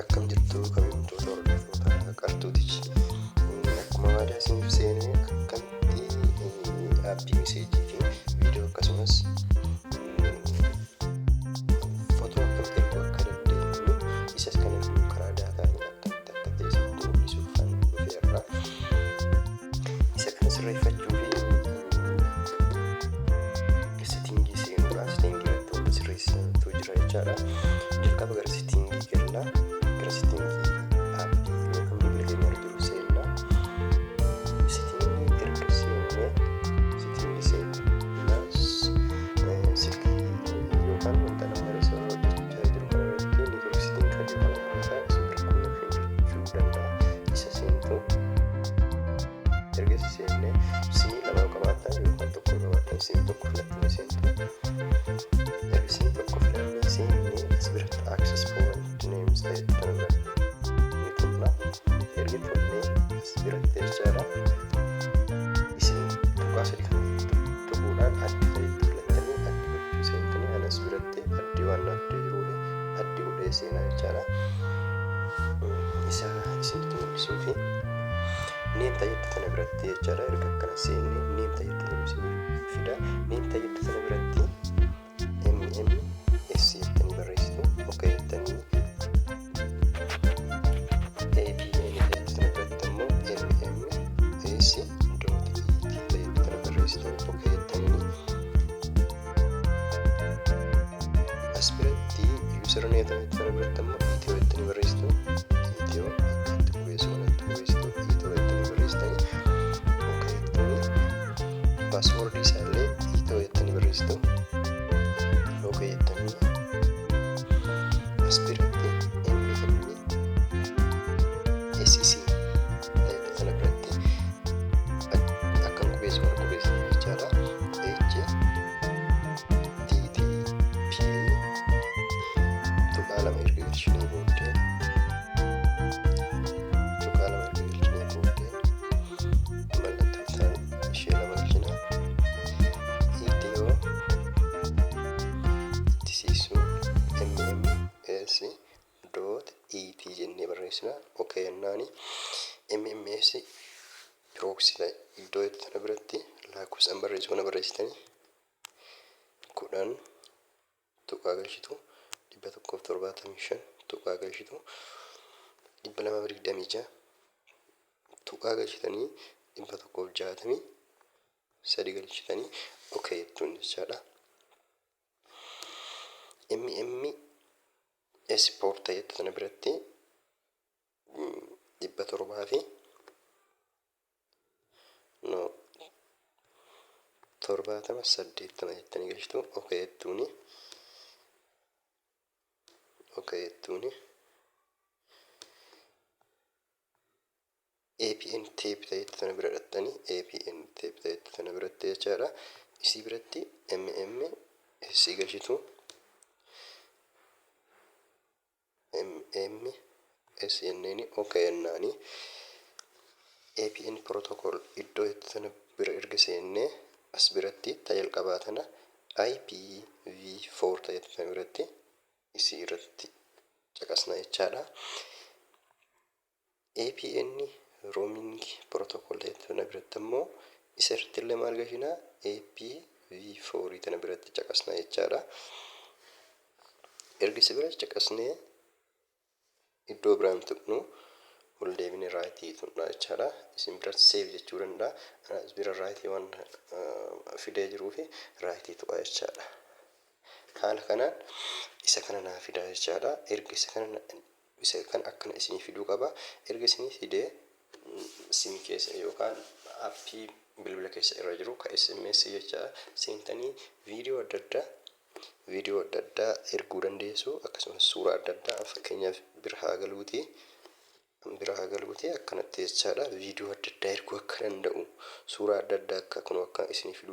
Akkam jirtu, kabajamtoota hordoftoota Qartuutichi? Akkuma waadaa isiniif seene, akkamitti aappii message fi viidiyoo akkasumas footoo akkamitti erguu akka dandeenyu, isas kan erginu karaa daataatiin akkamitti akka ta'e isinitti mul'isuuf kan dhufeerra. Isa kana sirreeffachuu fi setting seenuudha. Setting irratti wanta sirreessitu jira jechaadha. Jalqaba gara setting galla. Gara setting aappii yookaan bilbila keenya irra jiru seenna. Setting erga seennee, setting seennas, silkii yookaan wanta nama irra hojjechaa jiru kana irratti network setting kan jedhu kana mul'ata. Isin bira connection jechuu danda'a. Isa seentu. Erga isa seennee, simii lama yoo qabaattan yookaan tokko yoo qabaattan, simii tokko filattanii seentu. Erga simii tokko filannee seennee, as biratti access point names ta'e kana biratti ni tuqna. Erga tuqnee, as biratti jechaadha. Isin tuqaa sadii kana tuquudhaan add ta'etti filattanii add gochuu seentanii, anas biratti add waan naaf jiruuf add godhee seenaa jechaadha. Isa isinitti mul'isuu fi name tajettu tana biratti jechaadha. Erga akkana seenne, name tajettu tana isin fida. Name tajettu tana biratti MMS jettanii barreessitu. Okay jettanii, APN tajettu tana biratti immoo MMS.ET tajettu tana barreessitu. Okay jettanii, as biratti username tajettu tana biratti immoo Itiyoo jettanii barreessitu. Itiyoo akka itti qubeessu kanatti qubeessitu. Itiyoo jettanii barreessitanii, okay jettanii, password isaallee Itiyoo jettanii barreessitu. Okay jettanii, as biratti MMSC kana biratti akkan qubeessu kana qubeessan jechaadha. HTTP tuqaa lama erga galchinee booddee, 2 erga galchinee booddee, mallattoo isaan ishee lama galchinaa, Itiyoo ittisiisuu MMS.ET jennee barreessina. Okay jennaani, MMS proxy iddoo itti tana biratti lakkoofsaan barreessu kana barreessitanii, 10 tuqaa galchitu, 175 tuqaa galchitu, 226 tuqaa galchitanii, 163 galchitanii, okay jettuun jechaadha. MMS port jettu tana biratti 700 fi no 70 80 jettanii galchitu. Okay jettuuni. Okay jettuuni. APN type ta'etti tana bira dhattanii, APN type ta'etti tana biratti jechaadha. Isii biratti MMS galchitu. MMS jenneeni, okay jennaani. APN protocol iddoo itti tana bira erga seennee, as biratti ta jalqabaa tana IPv4 ta'etti tana biratti isii irratti caqasna jechaadha. APN roaming protocol ta'etti tana biratti ammoo isa irratti illee maal gashinaa? IPv4 tana biratti caqasna jechaadha. Erga isa bira caqasnee, iddoo biraan tuqnu, ol deebine right tuqna jechaadha. Isin bira save jechuu danda'a. As bira right waan fidee jiruu fi right tuqa jechaadha. Haala kanaan isa kana naa fidaa jechaadha. Erga isa kana akkana isinii fiduu qaba. Erga isinii fidee, sim keessa yookaan aappii bilbila keessa irra jiru ka SMS jecha seentanii viidiyoo adda addaa erguu dandeessu, akkasumas suuraa adda addaa. Fakkeenyaaf bira haa galuuti akkanatti jechaadha. Viidiyoo adda addaa erguu akka danda'u, suuraa adda addaa akka kun akka isinii fiduu